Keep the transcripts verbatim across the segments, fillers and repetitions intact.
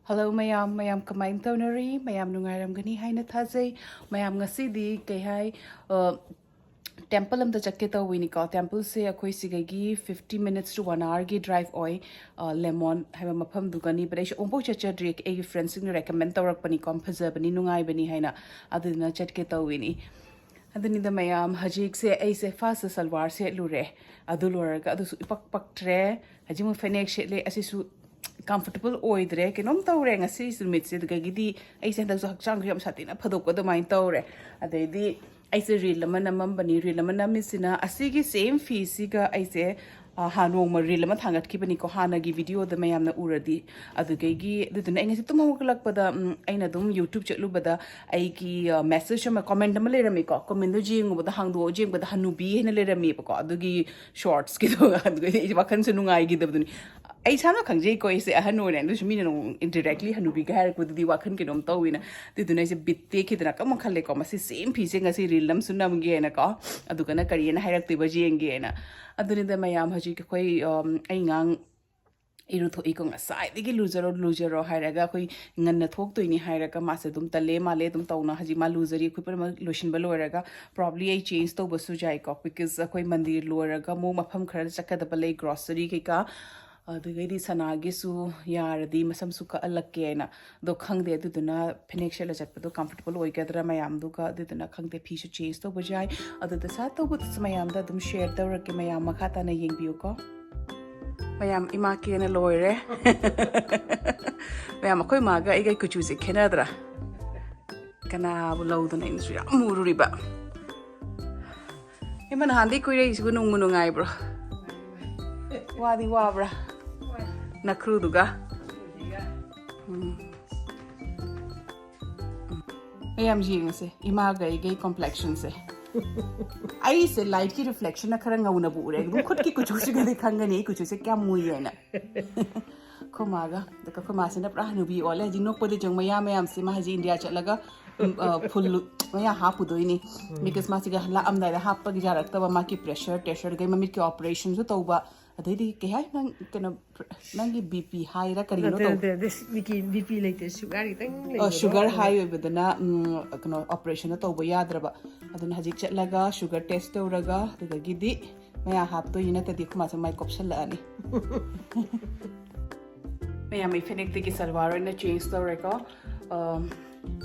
Hello ꯃꯌꯥꯝ, ꯃꯌꯥꯝ ꯀꯃꯥꯏꯅ ꯇꯧꯅꯔꯤ? ꯃꯌꯥꯝ ꯅꯨꯡꯉꯥꯏꯔꯝꯒꯅꯤ ꯍꯥꯏꯅ ꯊꯥꯖꯩ꯫ ꯃꯌꯥꯝ ꯉꯁꯤꯗꯤ ꯀꯩ ꯍꯥꯏ, ꯑ, temple ꯑꯃꯗ ꯆꯠꯀꯦ ꯇꯧꯕꯅꯤꯀꯣ꯫ Templeꯁꯦ ꯑꯩꯈꯣꯏ ꯁꯤꯗꯒꯤ fifty minutes to one hourꯒꯤ drive ꯑꯣꯏ꯫ ꯑ, Lemon ꯍꯥꯏꯕ ꯃꯐꯝꯗꯨꯒꯅꯤ꯫ But ꯑꯩꯁꯨ ꯑꯃꯨꯛꯐꯥꯎ ꯆꯠꯆꯗ꯭ꯔꯤ꯫ ꯑꯩꯒꯤ friendsꯁꯤꯡꯅ recommend ꯇꯧꯔꯛꯄꯅꯤꯀꯣ, ꯐꯖꯕꯅꯤ, ꯅꯨꯡꯉꯥꯏꯕꯅꯤ ꯍꯥꯏꯅ꯫ ꯑꯗꯨꯗꯨꯅ ꯆꯠꯀꯦ ꯇꯧꯋꯤꯅꯤ꯫ ꯑꯗꯨꯅꯤꯗ ꯃꯌꯥꯝ, ꯍꯧꯖꯤꯛꯁꯦ ꯑꯩꯁꯦ first ꯁꯜꯋꯥꯔ ꯁꯦꯠꯂꯨꯔꯦ꯫ ꯑꯗꯨ ꯂꯣꯏꯔꯒ ꯑꯗꯨꯁꯨ ꯏꯄꯛ ꯄꯛꯇ꯭ꯔꯦ꯫ ꯍꯧꯖꯤꯛ ꯑꯃꯨꯛ ꯐꯅꯦꯛ ꯁꯦꯠꯂꯦ, ꯑꯁꯤꯁꯨ comfortable ꯑꯣꯏꯗ꯭ꯔꯦ꯫ ꯀꯩꯅꯣꯝ ꯇꯧꯔꯦ ꯉꯁꯤ ꯅꯨꯃꯤꯠꯁꯦ꯫ ꯑꯗꯨꯗꯒꯤꯗꯤ ꯑꯩꯁꯦ ꯍꯟꯗꯛꯁꯨ ꯍꯛꯆꯥꯡꯁꯨ ꯌꯥꯝ ꯁꯥꯊꯤꯅ ꯐꯗꯣꯛꯄ ꯑꯗꯨꯃꯥꯏꯅ ꯇꯧꯔꯦ꯫ ꯑꯗꯩꯗꯤ ꯑꯩꯁꯦ reel ꯑꯃ ꯅꯝꯃꯝꯕꯅꯤ꯫ Reel ꯑꯃ ꯅꯝꯃꯤꯁꯤꯅ ꯑꯁꯤꯒꯤ same feeꯁꯤꯒ ꯑꯩꯁꯦ, ꯑ, ꯍꯥ, ꯅꯣꯡꯃ reel ꯑꯃ ꯊꯥꯡꯒꯠꯈꯤꯕꯅꯤꯀꯣ, ꯍꯥꯟꯅꯒꯤ videoꯗ ꯃꯌꯥꯝꯅ ꯎꯔꯗꯤ꯫ ꯑꯗꯨꯗꯒꯤ ꯑꯗꯨꯗꯨꯅ ꯑꯩ ꯉꯁꯤ ꯇꯨꯝ ꯍꯧꯒꯠꯂꯛꯄꯗ, ꯎꯝ, ꯑꯩꯅ ꯑꯗꯨꯝ YouTube ꯆꯠꯂꯨꯕꯗ ꯑꯩꯒꯤ, ꯑ, message ꯑꯃ, comment ꯑꯃ ꯂꯩꯔꯝꯃꯤꯀꯣ꯫ Commentꯗꯣ ꯌꯦꯡꯉꯨꯕꯗ, ꯍꯥꯡꯗꯣꯛꯑ ꯌꯦꯡꯕꯗ ꯍꯅꯨꯕꯤ ꯍꯥꯏꯅ ꯂꯩꯔꯝꯃꯦꯕꯀꯣ꯫ ꯑꯗꯨꯒꯤ shortsꯀꯤꯗꯣ ꯑꯗꯨꯒ ꯑꯩꯁꯦ ꯋꯥꯈꯜꯁꯨ ꯅꯨꯡꯉꯥꯏꯈꯤꯗꯕꯗꯨꯅꯤ꯫ ꯑꯩ ꯏꯁꯥꯅ ꯈꯪꯖꯩꯀꯣ, ꯑꯩꯁꯦ ꯑꯍꯟ ꯑꯣꯏꯔꯦ, ꯑꯗꯨꯁꯨ ꯃꯤꯅ ꯅꯣꯡ indirectly ꯍꯅꯨꯕꯤꯒ ꯍꯥꯏꯔꯛꯄꯗꯨꯗꯤ ꯋꯥꯈꯜ ꯀꯩꯅꯣꯝ ꯇꯧꯋꯤꯅ꯫ ꯑꯗꯨꯗꯨꯅ ꯑꯩꯁꯦ ꯕꯤꯠ ꯇꯦꯛꯈꯤꯗꯅ ꯀꯃ ꯈꯜꯂꯦꯀꯣ, ꯃꯁꯤ same feeꯁꯦ ꯉꯁꯤ reel ꯑꯃꯁꯨ ꯅꯝꯒꯦꯅꯀꯣ꯫ ꯑꯗꯨꯒꯅ ꯀꯔꯤꯅ ꯍꯥꯏꯔꯛꯇꯣꯏꯕ ꯌꯦꯡꯒꯦꯅ꯫ ꯑꯗꯨꯅꯤꯗ ꯃꯌꯥꯝ, ꯍꯧꯖꯤꯛ ꯑꯩꯈꯣꯏ, ꯑꯝ, ꯑꯩ ꯉꯥꯡ ꯏꯔꯨꯊꯣꯛꯏꯀꯣ, ꯉꯁꯥꯏꯗꯒꯤ ꯂꯨꯖꯔꯣ, ꯂꯨꯖꯔꯣ ꯍꯥꯏꯔꯒ, ꯑꯩꯈꯣꯏ ꯉꯟꯅ ꯊꯣꯛꯇꯣꯏꯅꯤ ꯍꯥꯏꯔꯒ ꯃꯥꯁꯦ ꯑꯗꯨꯝ ꯇꯜꯂꯦ ꯃꯥꯜꯂꯦ ꯑꯗꯨꯝ ꯇꯧꯅ꯫ ꯍꯧꯖꯤꯛ ꯃꯥ ꯂꯨꯖꯔꯤ, ꯑꯩꯈꯣꯏ ꯄꯨꯝꯅꯃꯛ ꯂꯣꯏꯁꯤꯟꯕ ꯂꯣꯏꯔꯒ꯫ Probably ꯑꯩ change ꯇꯧꯕꯁꯨ ꯌꯥꯏꯀꯣ, because ꯑꯩꯈꯣꯏ ꯃꯟꯗꯤꯔ ꯂꯣꯏꯔꯒ ꯑꯃꯨꯛ ꯃꯐꯝ ꯈꯔꯗ ꯆꯠꯀꯗꯕ ꯂꯩ, grocery ꯀꯩꯀꯥ꯫ ꯑꯗꯨꯗꯒꯤꯗꯤ ꯁꯅꯥꯒꯤꯁꯨ ꯌꯥꯔꯗꯤ ꯃꯁꯝꯁꯨ ꯀꯛꯍꯜꯂꯛꯀꯦꯅ꯫ ꯑꯗꯣ ꯈꯪꯗꯦ, ꯑꯗꯨꯗꯨꯅ ꯐꯅꯦꯛ ꯁꯦꯠꯂ ꯆꯠꯄꯗꯣ comfortable ꯑꯣꯏꯒꯗ꯭ꯔꯥ ꯃꯌꯥꯝꯗꯨꯒ꯫ ꯑꯗꯨꯗꯨꯅ ꯈꯪꯗꯦ, ꯐꯤꯁꯨ change ꯇꯧꯕꯁꯨ ꯌꯥꯏ꯫ ꯑꯗꯨꯗ ꯁꯥ ꯇꯧꯕꯗꯨꯁꯨ ꯃꯌꯥꯝꯗ ꯑꯗꯨꯝ share ꯇꯧꯔꯛꯀꯦ, ꯃꯌꯥꯝ ꯃꯈꯥ ꯇꯥꯅ ꯌꯦꯡꯕꯤꯌꯨꯀꯣ꯫ ꯃꯌꯥꯝ, ꯏꯃꯥ ꯀꯦꯅ ꯂꯣꯏꯔꯦ꯫ ꯃꯌꯥꯝ, ꯑꯩꯈꯣꯏ ꯃꯥꯒ ꯑꯩꯒ ꯀꯨꯆꯨꯁꯦ ꯈꯦꯠꯅꯗ꯭ꯔꯥ? ꯀꯅꯥꯕꯨ ꯂꯧꯗꯅ ꯑꯩꯅꯁꯨ ꯌꯥꯝ ꯃꯨꯔꯨꯔꯤꯕ꯫ ꯏꯃꯥ, ꯅꯍꯥꯟꯗꯩ ꯀꯣꯏꯔꯛꯏꯁꯤꯕꯨ ꯅꯨꯡꯕꯨ ꯅꯨꯡꯉꯥꯏꯕ꯭ꯔꯣ? ꯋꯥꯗꯤ ꯋꯥꯕ꯭ꯔꯥ? ꯅꯈ꯭ꯔꯨꯗꯨꯒ? ꯎꯝ꯫ ꯃꯌꯥꯝ ꯌꯦꯡꯉꯁꯦ, ꯏꯃꯥꯒ ꯑꯩꯒꯩ complexionꯁꯦ꯫ ꯑꯩꯁꯦ lightꯀꯤ reflectionꯅ ꯈꯔ ꯉꯧꯅꯕꯨ ꯎꯔꯦ꯫ ꯑꯗꯨꯝ ꯈꯨꯠꯀꯤ ꯀꯨꯆꯨꯁꯤꯒꯗꯤ ꯈꯪꯒꯅꯤ ꯑꯩ ꯀꯨꯆꯨꯁꯦ ꯀꯌꯥꯝ ꯃꯨꯏ ꯍꯥꯏꯅ꯫ ꯑꯩꯈꯣꯏ ꯃꯥꯒ, ꯑꯗꯨꯒ ꯑꯩꯈꯣꯏ ꯃꯥꯁꯤꯅ ꯄꯨꯔꯥ ꯍꯅꯨꯕꯤ ꯑꯣꯜꯂꯦ꯫ ꯍꯧꯖꯤꯛ ꯅꯣꯛꯄꯗꯤ ꯆꯪ ꯃꯌꯥ ꯃꯌꯥꯝꯁꯦ, ꯃꯥ ꯍꯧꯖꯤꯛ ꯏꯟꯗꯤꯌꯥ ꯆꯠꯂꯒ, ꯎꯝ, ꯑ, full ꯃꯌꯥ ꯍꯥꯞꯄꯨꯗꯣꯏꯅꯤ꯫ Because ꯃꯥꯁꯤꯒ ꯂꯥꯛꯑꯝꯗꯥꯏꯗ ꯍꯥꯞꯄꯒꯤ ꯌꯥꯔꯛꯇꯕ, ꯃꯥꯒꯤ pressure, pressure ꯒꯩ ꯃꯃꯤꯠꯀꯤ operationꯁꯨ ꯇꯧꯕ꯫ ꯑꯗꯩꯗꯤ ꯀꯩ ꯍꯥꯏ, ꯅꯪ ꯀꯩꯅꯣ, ꯅꯪꯒꯤ BP high ꯔ ꯀꯔꯤꯅꯣ ꯅꯠꯇꯦ ꯇꯧ- ꯅꯠꯇꯦ ꯅꯠꯇꯦ, BP BP ꯂꯩꯇꯦ, sugar ꯈꯤꯇꯪ ꯑꯣ, ꯂꯩꯕꯗꯣ꯫ Sugar high ꯑꯣꯏꯕꯗꯅ, ꯎꯝ, ꯀꯩꯅꯣ, operation ꯇꯧꯕ ꯌꯥꯗ꯭ꯔꯕ꯫ ꯑꯗꯨꯅ ꯍꯧꯖꯤꯛ ꯆꯠꯂꯒ sugar test ꯇꯧꯔꯒ ꯑꯗꯨꯗꯒꯤꯗꯤ ꯃꯌꯥ ꯍꯥꯞꯇꯣꯏꯅꯤ, ꯅꯠꯇ꯭ꯔꯗꯤ ꯑꯩꯈꯣꯏ ꯃꯥꯁꯦ ꯃꯥꯏ ꯀꯣꯞꯁꯜꯂꯛꯑꯅꯤ꯫ ꯃꯌꯥꯝ, ꯑꯩ ꯐꯅꯦꯛꯇꯒꯤ ꯁꯜꯋꯥꯔ ꯑꯣꯏꯅ change ꯇꯧꯔꯦꯀꯣ꯫ ꯑꯝ,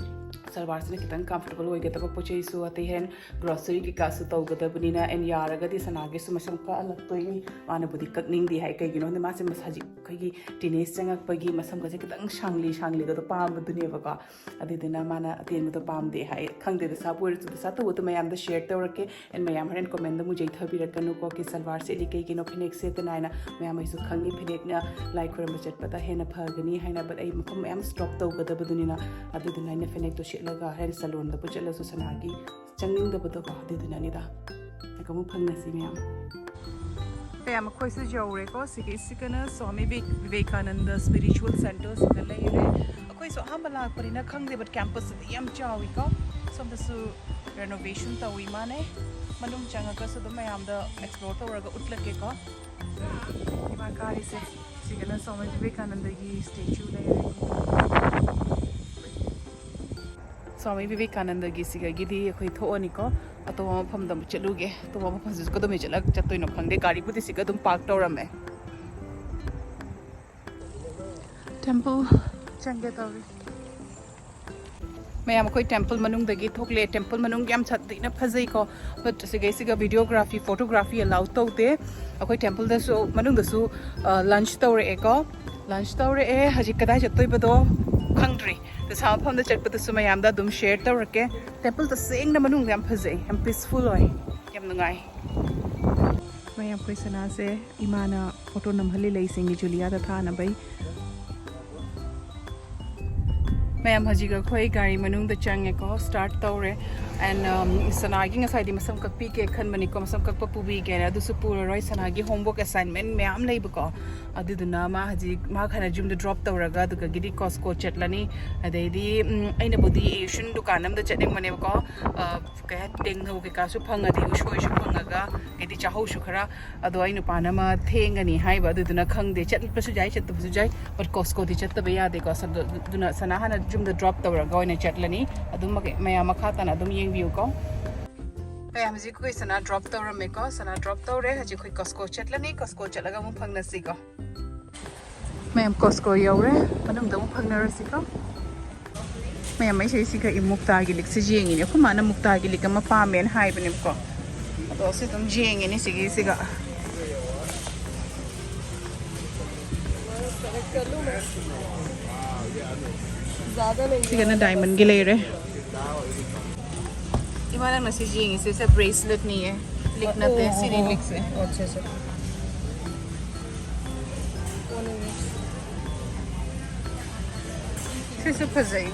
ꯁꯜꯋꯥꯔꯁꯤꯅ ꯈꯤꯇꯪ comfortable ꯑꯣꯏꯒꯗꯕ, ꯄꯣꯠ ꯆꯩꯁꯨ ꯑꯇꯩ ꯍꯦꯟ grocery ꯀꯩꯀꯥꯁꯨ ꯇꯧꯒꯗꯕꯅꯤꯅ꯫ And ꯌꯥꯔꯒꯗꯤ ꯁꯅꯥꯒꯤꯁꯨ ꯃꯁꯝ ꯀꯛꯍꯜꯂꯛꯇꯣꯏꯅꯤ꯫ ꯃꯥꯅꯕꯨꯗꯤ ꯀꯛꯅꯤꯡꯗꯦ ꯍꯥꯏ, ꯀꯩꯒꯤꯅꯣ ꯈꯪꯗꯦ, ꯃꯥꯁꯦ ꯃꯁ-, ꯍꯧꯖꯤꯛ ꯑꯩꯈꯣꯏꯒꯤ teenage ꯆꯪꯉꯛꯄꯒꯤ ꯃꯁꯝꯒꯁꯦ ꯈꯤꯇꯪ ꯁꯥꯡꯂꯤ ꯁꯥꯡꯂꯤꯒꯗꯣ ꯄꯥꯝꯕꯗꯨꯅꯦꯕꯀꯣ꯫ ꯑꯗꯨꯗꯨꯅ ꯃꯥꯅ ꯑꯇꯦꯟꯕꯗꯣ ꯄꯥꯝꯗꯦ ꯍꯥꯏ꯫ ꯈꯪꯗꯦ, ꯗꯁꯥꯕꯨ ꯑꯣꯏꯔꯁꯨ ꯗꯁꯥ ꯇꯧꯕꯗꯣ ꯃꯌꯥꯝꯗ share ꯇꯧꯔꯛꯀꯦ꯫ And ꯃꯌꯥꯝ ꯍꯣꯔꯦꯟ comment ꯗ ꯑꯃꯨꯛ ꯌꯩꯊꯕꯤꯔꯛꯀꯅꯨꯀꯣ, ꯀꯤ ꯁꯜꯋꯥꯔ ꯁꯦꯠꯂꯤ ꯀꯩꯒꯤꯅꯣ, ꯐꯅꯦꯛ ꯁꯦꯠꯇꯅ ꯍꯥꯏꯅ꯫ ꯃꯌꯥꯝ ꯑꯩꯁꯨ ꯈꯪꯉꯤ, ꯐꯅꯦꯛꯅ ꯂꯥꯏ ꯈꯣꯏꯔꯝꯕ ꯆꯠꯄꯗ ꯍꯦꯟꯅ ꯐꯒꯅꯤ ꯍꯥꯏꯅ, but ꯑꯩ ꯃꯐꯝ ꯃꯌꯥꯝ stop ꯇꯧꯒꯗꯕꯗꯨꯅꯤꯅ꯫ ꯑꯗꯨꯗꯨꯅ ꯑꯩꯅ ꯐꯅꯦꯛꯇꯣ ꯁꯦꯠꯂꯒ ꯍꯣꯔꯦꯟ salon ꯗꯕꯨ ꯆꯠꯂꯁꯨ ꯁꯅꯥꯒꯤ ꯆꯪꯅꯤꯡꯗꯕꯗꯣꯀꯣ, ꯑꯗꯨꯗꯨꯅꯅꯤꯗ꯫ ꯑꯃꯨꯛ ꯐꯪꯅꯁꯤ ꯃꯌꯥꯝ꯫ ꯃꯌꯥꯝ, ꯑꯩꯈꯣꯏꯁꯨ ꯌꯧꯔꯦꯀꯣ꯫ ꯁꯤꯒꯤꯁꯤꯒꯅ swami V-, Vivekananda Spiritual Centre ꯁꯤꯗ ꯂꯩꯔꯦ꯫ ꯑꯩꯈꯣꯏꯁꯨ ꯑꯍꯥꯟꯕ ꯂꯥꯛꯄꯅꯤꯅ ꯈꯪꯗꯦ, but campus ꯁꯤꯗꯤ ꯌꯥꯝ ꯆꯥꯎꯋꯤꯀꯣ꯫ ꯁꯣꯝꯗꯁꯨ renovation ꯇꯧꯋꯤ ꯃꯥꯅꯦ꯫ ꯃꯅꯨꯡ ꯆꯪꯉꯒꯁꯨ ꯑꯗꯨꯝ ꯃꯌꯥꯝꯗ explore ꯇꯧꯔꯒ ꯎꯠꯂꯛꯀꯦꯀꯣ꯫ ꯏꯃꯥ ꯀꯥꯔꯤꯁꯦ ꯁꯤꯒꯅ ꯁ꯭ꯋꯥꯃꯤ ꯚꯤꯚꯦꯀꯥꯅꯟꯗꯒꯤ statue ꯂꯩꯔꯦ꯫ ꯁ꯭ꯋꯥꯃꯤ ꯚꯤꯚꯦꯀꯥꯅꯟꯗꯒꯤ ꯁꯤꯒꯒꯤꯗꯤ ꯑꯩꯈꯣꯏ ꯊꯣꯛꯑꯅꯤꯀꯣ꯫ ꯑꯇꯣꯞꯄ ꯃꯐꯝꯗ ꯑꯃꯨꯛ ꯆꯠꯂꯨꯒꯦ꯫ ꯑꯇꯣꯞꯄ ꯃꯐꯝꯁꯤꯁꯨ ꯀꯗꯣꯝꯗ ꯆꯠꯂ-, ꯆꯠꯇꯣꯏꯅꯣ ꯈꯪꯗꯦ꯫ ꯒꯥꯔꯤꯕꯨꯗꯤ ꯁꯤꯒ ꯑꯗꯨꯝ park ꯇꯧꯔꯝꯃꯦ꯫ Temple ꯆꯪꯒꯦ ꯇꯧꯔꯤ꯫ ꯃꯌꯥꯝ, ꯑꯩꯈꯣꯏ temple ꯃꯅꯨꯡꯗꯒꯤ ꯊꯣꯛꯂꯛꯑꯦ꯫ Temple ꯃꯅꯨꯡ ꯌꯥꯝ ꯁꯥꯊꯤꯅ ꯐꯖꯩꯀꯣ꯫ But ꯁꯤꯒꯩꯁꯤꯒ videography, photography allow ꯇꯧꯗꯦ꯫ ꯑꯩꯈꯣꯏ temple ꯗꯁꯨ, ꯃꯅꯨꯡꯗꯁꯨ, ꯑ, lunch ꯇꯧꯔꯛꯑꯦꯀꯣ꯫ Lunch ꯇꯧꯔꯛꯑꯦ꯫ ꯍꯧꯖꯤꯛ ꯀꯗꯥꯏ ꯆꯠꯇꯣꯏꯕꯗꯣ ꯈꯪꯗ꯭ꯔꯤ꯫ ꯗꯁꯥ ꯃꯐꯝꯗ ꯆꯠꯄꯗꯁꯨ ꯃꯌꯥꯝꯗ ꯑꯗꯨꯝ share ꯇꯧꯔꯛꯀꯦ꯫ Temple ꯇꯁꯦꯡꯅ ꯃꯅꯨꯡꯗ ꯌꯥꯝ ꯐꯖꯩ, ꯌꯥꯝ peaceful ꯑꯣꯏ, ꯌꯥꯝ ꯅꯨꯡꯉꯥꯏ꯫ ꯃꯌꯥꯝ, ꯑꯩꯈꯣꯏ ꯁꯅꯥꯁꯦ ꯏꯃꯥꯅ photo ꯅꯝꯍꯜꯂꯤ ꯂꯩꯁꯤꯡꯒꯤ ꯖꯨꯂꯤꯌꯥꯗ ꯊꯥꯅꯕꯩ꯫ ꯃꯌꯥꯝ, ꯍꯧꯖꯤꯛ ꯑꯩꯈꯣꯏ ꯒꯥꯔꯤ ꯃꯅꯨꯡꯗ ꯆꯪꯉꯦꯀꯣ, start ꯇꯧꯔꯦ꯫ And ꯁꯅꯥꯒꯤ ꯉꯁꯥꯏꯗꯤ ꯃꯁꯝ ꯀꯛꯄꯤꯒꯦ ꯈꯟꯕꯅꯤꯀꯣ, ꯃꯁꯝ ꯀꯛꯄ ꯄꯨꯕꯤꯒꯦꯅ, ꯑꯗꯨꯁꯨ ꯄꯨꯔꯔꯣꯏ꯫ ꯁꯅꯥꯒꯤ homework assignment ꯃꯌꯥꯝ ꯂꯩꯕꯀꯣ, ꯑꯗꯨꯗꯨꯅ ꯃꯥ ꯍꯧꯖꯤꯛ ꯃꯥ ꯈꯔ ꯌꯨꯝꯗ drop ꯇꯧꯔꯒ ꯑꯗꯨꯒ ꯒꯤꯗꯤ Costco ꯆꯠꯂꯅꯤ꯫ ꯑꯗꯩꯗꯤ ꯎꯝ, ꯑꯩꯅꯕꯨꯗꯤ Asian ꯗꯨꯀꯥꯟ ꯑꯃꯗ ꯆꯠꯅꯤꯡꯕꯅꯦꯕꯀꯣ, ꯑ, ꯀꯩ ꯍꯥꯏ, ꯇꯦꯡꯅꯧ ꯀꯩꯀꯥꯁꯨ ꯐꯪꯉꯗꯤ, ꯎꯁꯣꯏꯁꯨ ꯐꯪꯉꯒ, ꯑꯗꯩꯗꯤ ꯆꯥꯍꯧꯁꯨ ꯈꯔ꯫ ꯑꯗꯣ ꯑꯩ ꯅꯨꯄꯥꯅ ꯑꯃ ꯊꯦꯡꯒꯅꯤ ꯍꯥꯏꯕ, ꯑꯗꯨꯗꯨꯅ ꯈꯪꯗꯦ, ꯆꯠꯄꯁꯨ ꯌꯥꯏ ꯆꯠꯇꯕꯁꯨ ꯌꯥꯏ, but Costcoꯗꯤ ꯆꯠꯇꯕ ꯌꯥꯗꯦꯀꯣ꯫ ꯁ-, ꯑꯗꯨꯅ ꯁꯅꯥ ꯍꯥꯟꯅ ꯌꯨꯝꯗ drop ꯇꯧꯔꯒ ꯑꯣꯏꯅ ꯆꯠꯂꯅꯤ꯫ ꯑꯗꯨꯝ ꯃꯈ-, ꯃꯌꯥꯝ ꯃꯈꯥ ꯇꯥꯅ ꯑꯗꯨꯝ ꯌꯦꯡꯕꯤꯌꯨꯀꯣ꯫ ꯃꯌꯥꯝ, ꯍꯧꯖꯤꯛ ꯑꯩꯈꯣꯏ ꯁꯅꯥ drop ꯇꯧꯔꯝꯃꯦꯀꯣ꯫ ꯁꯅꯥ drop ꯇꯧꯔꯦ꯫ ꯍꯧꯖꯤꯛ ꯑꯩꯈꯣꯏ Costco ꯆꯠꯂꯅꯤ꯫ Costco ꯆꯠꯂꯒ ꯑꯃꯨꯛ ꯐꯪꯅꯁꯤꯀꯣ꯫ ꯃꯌꯥꯝ, Costco ꯌꯧꯔꯦ꯫ ꯃꯅꯨꯡꯗ ꯑꯃꯨꯛ ꯐꯪꯅꯔꯁꯤꯀꯣ꯫ ꯃꯌꯥꯝ, ꯑꯩꯁꯦ ꯁꯤꯒ ꯃꯨꯛꯇꯥꯒꯤ ꯂꯤꯛꯁꯦ ꯌꯦꯡꯉꯤꯅꯦ꯫ ꯑꯩꯈꯣꯏ ꯃꯥꯅ ꯃꯨꯛꯇꯥꯒꯤ ꯂꯤꯛ ꯑꯃ ꯄꯥꯝꯃꯦꯅ ꯍꯥꯏꯕꯅꯦꯕꯀꯣ, ꯑꯗꯣ ꯁꯤ ꯑꯗꯨꯝ ꯌꯦꯡꯉꯤꯅꯦ ꯁꯤꯒꯤꯁꯤꯒ꯫ ꯁꯤꯒꯅ diamondꯒꯤ ꯂꯩꯔꯦ꯫ ꯏꯃꯥ, ꯅꯪꯅ ꯁꯤ ꯌꯦꯡꯉꯤꯁꯦ, ꯁꯦ braceletꯅꯤꯌꯦ, ꯂꯤꯛ ꯅꯠꯇꯦ꯫ ꯑꯣ, ꯁꯤꯅꯤ ꯑꯣ, ꯂꯤꯛꯁꯦ꯫ ꯑꯣ, ꯑꯠꯆꯥ, ꯑꯠꯆꯥ꯫ ꯁꯤꯁꯨ ꯐꯖꯩ꯫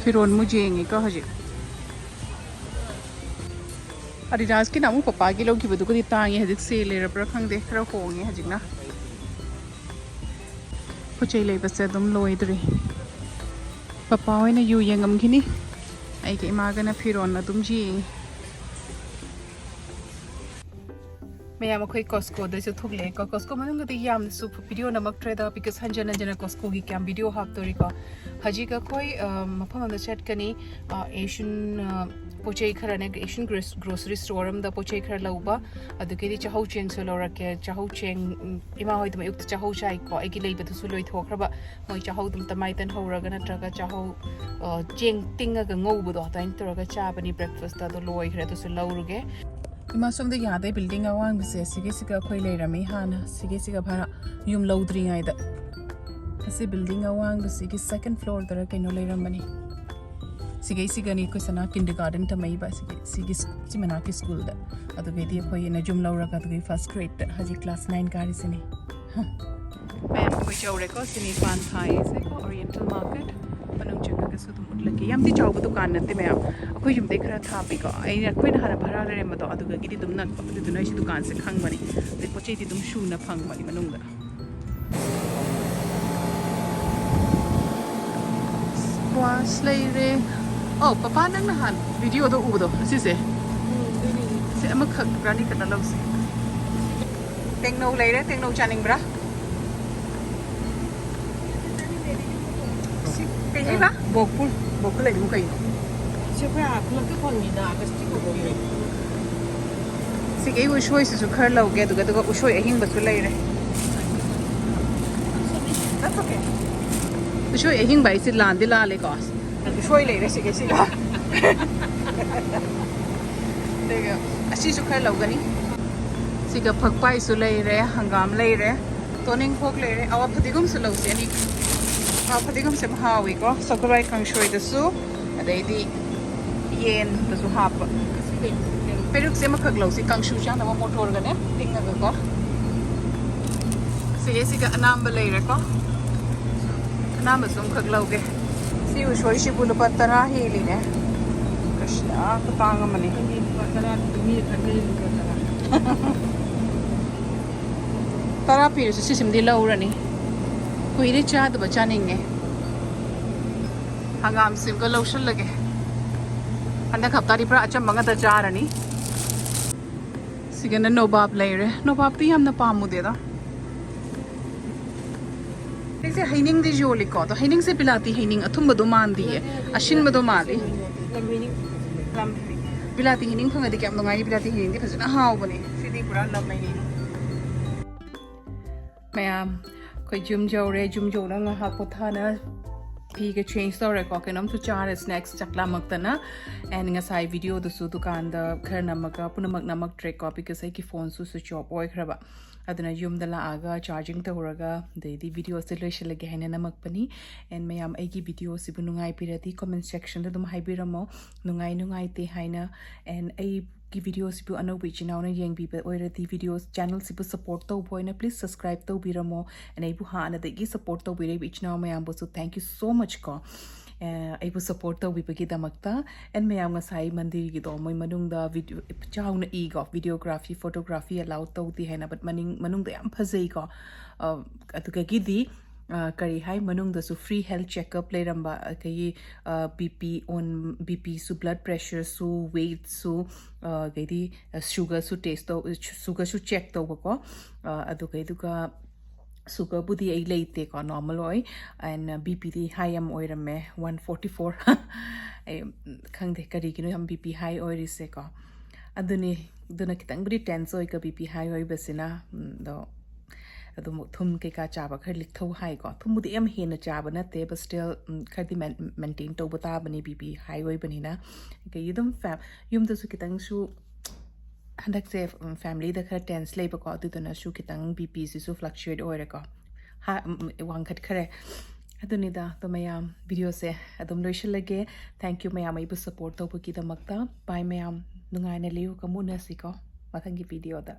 ꯐꯤꯔꯣꯟ ꯃꯨꯛ ꯌꯦꯡꯉꯤꯀꯣ ꯍꯧꯖꯤꯛ꯫ Adidasꯀꯤꯅ ꯑꯃꯨꯛ ꯄꯄꯥꯒꯤ ꯂꯧꯈꯤꯕꯗꯨꯒꯗꯤ ꯇꯥꯡꯉꯤ, ꯍꯧꯖꯤꯛ sale ꯂꯩꯔꯕ꯭ꯔꯥ ꯈꯪꯗꯦ, ꯈꯔ ꯍꯣꯡꯉꯦ ꯍꯧꯖꯤꯛꯅ꯫ ꯄꯣꯠ ꯆꯩ ꯂꯩꯕꯁꯦ ꯑꯗꯨꯝ ꯂꯣꯏꯗ꯭ꯔꯤ꯫ ꯄꯄꯥ ꯍꯣꯏꯅ ꯌꯨ ꯌꯦꯡꯉꯝꯈꯤꯅꯤ, ꯑꯩꯒ ꯏꯃꯥꯒꯅ ꯐꯤꯔꯣꯟ ꯑꯗꯨꯝ ꯌꯦꯡꯉꯤ꯫ ꯃꯌꯥꯝ, ꯑꯩꯈꯣꯏ Costcoꯗꯁꯨ ꯊꯣꯛꯂꯛꯑꯦꯀꯣ꯫ Costco ꯃꯅꯨꯡꯗꯗꯤ ꯌꯥꯝꯅꯁꯨ video ꯅꯝꯃꯛꯇ꯭ꯔꯦꯗ, because ꯍꯟꯖꯟ ꯍꯟꯖꯟꯅ Costcoꯒꯤ ꯀꯌꯥꯝ video ꯍꯥꯞꯇꯣꯔꯤꯀꯣ꯫ ꯍꯧꯖꯤꯛ ꯑꯩꯈꯣꯏ, ꯑ, ꯃꯐꯝ ꯑꯃꯗ ꯆꯠꯀꯅꯤ꯫ ꯑ, Asian, ꯑ, ꯄꯣꯠ ꯆꯩ ꯈꯔꯅꯦ, Asian gros-, grocery store ꯑꯃꯗ ꯄꯣꯠ ꯆꯩ ꯈꯔ ꯂꯧꯕ, ꯑꯗꯨꯗꯒꯤꯗꯤ ꯆꯥꯍꯧ ꯆꯦꯡꯁꯨ ꯂꯧꯔꯛꯀꯦ꯫ ꯆꯥꯍꯧ ꯆꯦꯡ, ꯎꯝ, ꯏꯃꯥ ꯍꯣꯏ ꯑꯗꯨꯝ ꯑꯌꯨꯛꯇ ꯆꯥꯍꯧ ꯆꯥꯏꯀꯣ, ꯑꯩꯒꯤ ꯂꯩꯕꯗꯨꯁꯨ ꯂꯣꯏꯊꯣꯛꯈ꯭ꯔꯕ꯫ ꯃꯣꯏ ꯆꯥꯍꯧ ꯑꯗꯨꯝ ꯇꯃꯥꯏꯇꯟ ꯍꯧꯔꯒ ꯅꯠꯇ꯭ꯔꯒ ꯆꯥꯍꯧ, ꯑ, ꯆꯦꯡ ꯇꯤꯡꯉꯒ ꯉꯧꯕꯗꯣ ꯑꯗꯨꯃꯥꯏꯅ ꯇꯧꯔꯒ ꯆꯥꯕꯅꯤ breakfastꯇ, ꯑꯗꯣ ꯂꯣꯏꯈ꯭ꯔꯦ, ꯑꯗꯨꯁꯨ ꯂꯧꯔꯨꯒꯦ꯫ ꯏꯃꯥ ꯁꯣꯝꯗ ꯌꯥꯗꯦ, building ꯑꯋꯥꯡꯕꯁꯦ ꯁꯤꯒꯤꯁꯤꯒ ꯑꯩꯈꯣꯏ ꯂꯩꯔꯝꯃꯤ ꯍꯥꯟꯅ, ꯁꯤꯒꯤꯁꯤꯒ ꯚꯔꯥ ꯌꯨꯝ ꯂꯧꯗ꯭ꯔꯤꯉꯩꯗ꯫ ꯑꯁꯤ building ꯑꯋꯥꯡꯕꯁꯤꯒꯤ second floorꯗꯔ ꯀꯩꯅꯣ ꯂꯩꯔꯝꯕꯅꯤ꯫ ꯁꯤꯒꯩꯁꯤꯒꯅꯤ ꯑꯩꯈꯣꯏ ꯁꯅꯥ kindergarten ꯇꯝꯃꯛꯏꯕ, ꯁꯤꯒꯤ, ꯁꯤꯒꯤ ꯁ꯭ꯀꯨ-, ꯁꯤ ꯃꯅꯥꯛꯀꯤ schoolꯗ꯫ ꯑꯗꯨꯒꯩꯗꯤ ꯑꯩꯈꯣꯏꯅ ꯌꯨꯝ ꯂꯧꯔꯒ ꯑꯗꯨꯒꯤ first gradeꯇ ꯍꯧꯖꯤꯛ class nine ꯀꯥꯔꯤꯁꯤꯅꯤ꯫ ꯍ꯫ ꯃꯌꯥꯝ ꯑꯩꯈꯣꯏ ꯌꯧꯔꯦꯀꯣ, ꯁꯤꯅꯤ ꯄꯥꯟ ꯊꯥꯏꯁꯦꯀꯣ, Oriental Market꯫ ꯃꯅꯨꯡ ꯆꯪꯉꯒꯁꯨ ꯑꯗꯨꯝ ꯎꯠꯂꯛꯀꯦ꯫ ꯌꯥꯝꯗꯤ ꯆꯥꯎꯕ ꯗꯨꯀꯥꯟ ꯅꯠꯇꯦ ꯃꯌꯥꯝ, ꯑꯩꯈꯣꯏ ꯌꯨꯝꯗꯩ ꯈꯔ ꯊꯥꯞꯄꯤꯀꯣ꯫ ꯑꯩꯅ, ꯑꯩꯈꯣꯏꯅ ꯍꯥꯟꯅ ꯚꯔꯥ ꯂꯩꯔꯝꯕꯗꯣ ꯑꯗꯨꯗꯒꯤꯗꯤ ꯑꯗꯨꯝ ꯅꯛꯄ, ꯑꯗꯨꯗꯨꯅ ꯑꯩꯁꯨ ꯗꯨꯀꯥꯟꯁꯦ ꯈꯪꯕꯅꯤ꯫ ꯑꯗꯩ ꯄꯣꯠ ꯆꯩꯗꯤ ꯑꯗꯨꯝ ꯁꯨꯅ ꯐꯪꯕꯅꯤ ꯃꯅꯨꯡꯗ꯫ Squash ꯂꯩꯔꯦ꯫ ꯑꯧ, ꯄꯄꯥ, ꯅꯪ ꯅꯍꯥꯟ videoꯗ ꯎꯕꯗꯣ ꯑꯁꯤꯁꯦ? ꯁꯤ ꯑꯃꯈꯛ ꯔꯥꯅꯤ ꯀꯠꯅ ꯂꯧꯁꯦ꯫ ꯇꯦꯡꯅꯧ ꯂꯩꯔꯦ, ꯇꯦꯡꯅꯧ ꯆꯥꯅꯤꯡꯕ꯭ꯔꯥ? ꯁꯤ ꯀꯩ ꯍꯥꯏꯕ? ꯕꯣꯛꯄꯨ, ꯕꯣꯛꯄꯨ ꯂꯩꯕꯨ ꯀꯩꯅꯣ? ꯁꯤ ꯑꯩꯈꯣꯏ ꯑꯥ ꯈꯨꯂꯛꯇ ꯐꯪꯉꯤꯅ, ꯑꯥꯒꯁꯀꯤ ꯐꯪꯉꯤ꯫ ꯁꯤꯒꯤ ꯎꯁꯣꯏꯁꯤꯁꯨ ꯈꯔ ꯂꯧꯒꯦ, ꯑꯗꯨꯒ, ꯑꯗꯨꯒ ꯎꯁꯣꯏ ꯑꯍꯤꯡꯕꯁꯨ ꯂꯩꯔꯦ꯫ That's okay. ꯎꯁꯣꯏ ꯑꯍꯤꯡꯕ ꯍꯥꯏꯁꯦ ꯂꯥꯟꯗꯤ ꯂꯥꯜꯂꯦꯀꯣ꯫ ꯎꯁꯣꯏ ꯂꯩꯔꯦ ꯁꯤꯒꯤ ꯁꯤꯒ꯫ ꯑꯗꯨꯒ ꯑꯁꯤꯁꯨ ꯈꯔ ꯂꯧꯒꯅꯤ꯫ ꯁꯤꯒ ꯐꯛꯄꯥꯏꯁꯨ ꯂꯩꯔꯦ, ꯍꯪꯒꯥꯝ ꯂꯩꯔꯦ, ꯇꯣꯅꯤꯡꯈꯣꯛ ꯂꯩꯔꯦ꯫ ꯑꯋꯥ ꯐꯗꯤꯒꯣꯝꯁꯨ ꯂꯧꯁꯦ ꯑꯅꯤ꯫ ꯑꯋꯥ ꯐꯗꯤꯒꯣꯝꯁꯦ ꯌꯥꯝ ꯍꯥꯎꯋꯤꯀꯣ, ꯁꯒꯣꯜꯍꯋꯥꯏ ꯀꯥꯡꯁꯣꯏꯗꯁꯨ, ꯑꯗꯩꯗꯤ ꯌꯦꯟꯗꯁꯨ ꯍꯥꯞꯄ꯫ ꯄꯦꯔꯨꯛꯁꯦ ꯑꯃꯈꯛ ꯂꯧꯁꯤ, ꯀꯥꯡꯁꯨ ꯆꯥꯅꯕ ꯃꯣꯇꯣꯔꯒꯅꯦ ꯇꯤꯡꯉꯒꯀꯣ꯫ ꯁꯤꯒꯤꯁꯤꯒ ꯑꯅꯥꯝꯕ ꯂꯩꯔꯦꯀꯣ꯫ ꯑꯅꯥꯝꯕꯁꯨ ꯑꯃꯈꯛ ꯂꯧꯒꯦ꯫ ꯁꯤ ꯎꯁꯣꯏꯁꯤꯕꯨ ꯂꯨꯄꯥ ꯇꯔꯥ ꯍꯦꯜꯂꯤꯅꯦ꯫ ꯀ꯭ꯔꯤꯁꯅ, ꯈꯨꯇꯥꯡ ꯑꯃꯅꯤ꯫ ꯇꯔꯥ ꯄꯤꯔꯁꯨ ꯁꯤꯁꯤꯃꯗꯤ ꯂꯧꯔꯅꯤ꯫ ꯀꯨꯏꯔꯦ ꯆꯥꯗꯕ, ꯆꯥꯅꯤꯡꯉꯦ꯫ ꯍꯪꯒꯥꯝꯁꯤꯃꯒ ꯂꯧꯁꯜꯂꯒꯦ꯫ ꯍꯟꯗꯛ ꯍꯞꯇꯥꯗꯤ ꯄꯨꯔꯥ ꯑꯆꯝꯕ ꯉꯥꯛꯇ ꯆꯥꯔꯅꯤ꯫ ꯁꯤꯒꯅ ꯅꯣꯕꯥꯞ ꯂꯩꯔꯦ꯫ ꯅꯣꯕꯥꯞꯇꯤ ꯌꯥꯝꯅ ꯄꯥꯝꯃꯨꯗꯦꯗ꯫ ꯑꯩꯁꯦ ꯍꯩꯅꯤꯡꯗꯤ ꯌꯣꯜꯂꯤꯀꯣ, ꯑꯗꯣ ꯍꯩꯅꯤꯡꯁꯦ ꯕꯤꯂꯥꯇꯤ ꯍꯩꯅꯤꯡ ꯑꯊꯨꯝꯕꯗꯣ ꯃꯥꯟꯗꯤꯌꯦ, ꯑꯁꯤꯟꯕꯗꯣ ꯃꯥꯜꯂꯤ꯫ ꯕꯤꯂꯥꯇꯤ ꯍꯩꯅꯤꯡ ꯐꯪꯉꯗꯤ ꯀꯌꯥꯝ ꯅꯨꯡꯉꯥꯏꯅꯤ, ꯕꯤꯂꯥꯇꯤ ꯍꯩꯅꯤꯡꯗꯤ ꯐꯖꯅ ꯍꯥꯎꯕꯅꯦ꯫ ꯁꯤꯗꯤ ꯄꯨꯔꯥ ꯂꯝ ꯍꯩꯅꯤꯡ꯫ ꯃꯌꯥꯝ, ꯑꯩꯈꯣꯏ ꯌꯨꯝ ꯌꯧꯔꯦ꯫ ꯌꯨꯝ ꯌꯧꯔꯒ ꯉꯥꯏꯍꯥꯛ ꯄꯣꯊꯥꯅ ꯐꯤꯒ change ꯇꯧꯔꯦꯀꯣ, ꯀꯩꯅꯣꯝꯁꯨ ꯆꯥꯔꯦ, snacks ꯆꯥꯛ ꯂꯥꯝꯃꯛꯇꯅ꯫ And ꯉꯁꯥꯏ videoꯗꯁꯨ ꯗꯨꯀꯥꯟꯗ ꯈꯔ ꯅꯝꯃꯒ ꯄꯨꯝꯅꯃꯛ ꯅꯝꯃꯛꯇ꯭ꯔꯦꯀꯣ, because ꯑꯩꯒꯤ phoneꯁꯨ switch off ꯑꯣꯏꯈ꯭ꯔꯕ꯫ ꯑꯗꯨꯅ ꯌꯨꯝꯗ ꯂꯥꯛꯑꯒ charging ꯇꯧꯔꯒ ꯑꯗꯩꯗꯤ videoꯁꯦ ꯂꯣꯏꯁꯤꯜꯂꯒꯦ ꯍꯥꯏꯅ ꯅꯝꯃꯛꯄꯅꯤ꯫ And ꯃꯌꯥꯝ, ꯑꯩꯒꯤ videoꯁꯤꯕꯨ ꯅꯨꯡꯉꯥꯏꯕꯤꯔꯗꯤ comment sectionꯗ ꯑꯗꯨꯝ ꯍꯥꯏꯕꯤꯔꯝꯃꯣ, ꯅꯨꯡꯉꯥꯏ ꯅꯨꯡꯉꯥꯏꯇꯦ ꯍꯥꯏꯅ꯫ And ꯑꯩ ꯒꯤ videoꯁꯤꯕꯨ ꯑꯅꯧꯕ ꯏꯆꯤꯟ ꯏꯅꯥꯎꯅ ꯌꯦꯡꯕꯤꯕ ꯑꯣꯏꯔꯗꯤ, videos channelꯁꯤꯕꯨ support ꯇꯧꯕ ꯑꯣꯏꯅ please subscribe ꯇꯧꯕꯤꯔꯝꯃꯣ꯫ And ꯑꯩꯕꯨ ꯍꯥꯟꯅꯗꯒꯤ support ꯇꯧꯕꯤꯔꯛꯏꯕ ꯏꯆꯤꯟ ꯏꯅꯥꯎ ꯃꯌꯥꯝꯕꯨꯁꯨ thank you so much ꯀꯣ꯫ ꯑꯦ, ꯑꯩꯕꯨ support ꯇꯧꯕꯤꯕꯒꯤꯗꯃꯛꯇ꯫ And ꯃꯌꯥꯝ ꯉꯁꯥꯏ ꯃꯟꯗꯤꯔꯒꯤꯗꯣ ꯃꯣꯏ ꯃꯅꯨꯡꯗ video ꯆꯥꯎꯅ ꯏꯀꯣ, videography, photography allow ꯇꯧꯗꯦ ꯍꯥꯏꯅ, but ꯃꯅꯤꯡ, ꯃꯅꯨꯡꯗ ꯌꯥꯝ ꯐꯖꯩꯀꯣ꯫ ꯑ, ꯑꯗꯨꯗꯒꯤꯗꯤ, ꯑ, ꯀꯔꯤ ꯍꯥꯏ, ꯃꯅꯨꯡꯗꯁꯨ free health checkup ꯂꯩꯔꯝꯕ, ꯑꯩꯈꯣꯏꯒꯤ, ꯑ, BP on, BPꯁꯨ, blood pressureꯁꯨ, weightꯁꯨ, ꯑ, ꯑꯗꯩꯗꯤ, ꯑ, sugarꯁꯨ test ꯇꯧ, sugarꯁꯨ check ꯇꯧꯕꯀꯣ꯫ ꯑ, ꯑꯗꯨꯒ, ꯑꯗꯨꯒ sugarꯕꯨꯗꯤ ꯑꯩ ꯂꯩꯇꯦꯀꯣ, normal ꯑꯣꯏ꯫ And BPꯗꯤ high ꯌꯥꯝ ꯑꯣꯏꯔꯝꯃꯦ, one forty four꯫ ꯑꯩ, ꯎꯝ, ꯈꯪꯗꯦ ꯀꯔꯤꯒꯤꯅꯣ ꯌꯥꯝ BP high ꯑꯣꯏꯔꯤꯁꯦꯀꯣ꯫ ꯑꯗꯨꯅꯤ, ꯑꯗꯨꯅ ꯈꯤꯇꯪꯕꯨꯗꯤ tense ꯑꯣꯏꯀꯣ, BP high ꯑꯣꯏꯕꯁꯤꯅ꯫ ꯎꯝ, ꯑꯗꯣ ꯑꯗꯨꯝ ꯊꯨꯝ ꯀꯩꯀꯥ ꯆꯥꯕ ꯈꯔ ꯂꯤꯛꯊꯧ ꯍꯥꯏꯀꯣ꯫ ꯊꯨꯝꯕꯨꯗꯤ ꯌꯥꯝ ꯍꯦꯟꯅ ꯆꯥꯕ ꯅꯠꯇꯦ, but still, ꯎꯝ, ꯈꯔꯗꯤ ꯃꯦꯟ-, maintain ꯇꯧꯕ ꯇꯥꯕꯅꯤ, BP high ꯑꯣꯏꯕꯅꯤꯅ꯫ ꯑꯗꯒꯤ ꯑꯗꯨꯝ ꯐꯦ-, ꯌꯨꯝꯗꯁꯨ ꯈꯤꯇꯪꯁꯨ ꯍꯟꯗꯛꯁꯦ, ꯎꯝ, familyꯗ ꯈꯔ tense ꯂꯩꯕꯀꯣ, ꯑꯗꯨꯗꯨꯅꯁꯨ ꯈꯤꯇꯪ BPꯁꯤꯁꯨ fluctuate ꯑꯣꯏꯔꯦꯀꯣ꯫ ꯍꯥ-, ꯎꯝ, ꯎꯝ, ꯋꯥꯡꯈꯠꯈ꯭ꯔꯦ꯫ ꯑꯗꯨꯅꯤꯗ, ꯑꯗꯣ ꯃꯌꯥꯝ, videoꯁꯦ ꯑꯗꯨꯝ ꯂꯣꯏꯁꯤꯜꯂꯒꯦ꯫ Thank you ꯃꯌꯥꯝ ꯑꯩꯕꯨ support ꯇꯧꯕꯒꯤꯗꯃꯛꯇ꯫ Bye ꯃꯌꯥꯝ, ꯅꯨꯡꯉꯥꯏꯅ ꯂꯩꯌꯨ, ꯀꯃꯨꯟꯅꯁꯤꯀꯣ ꯃꯊꯪꯒꯤ videoꯗ꯫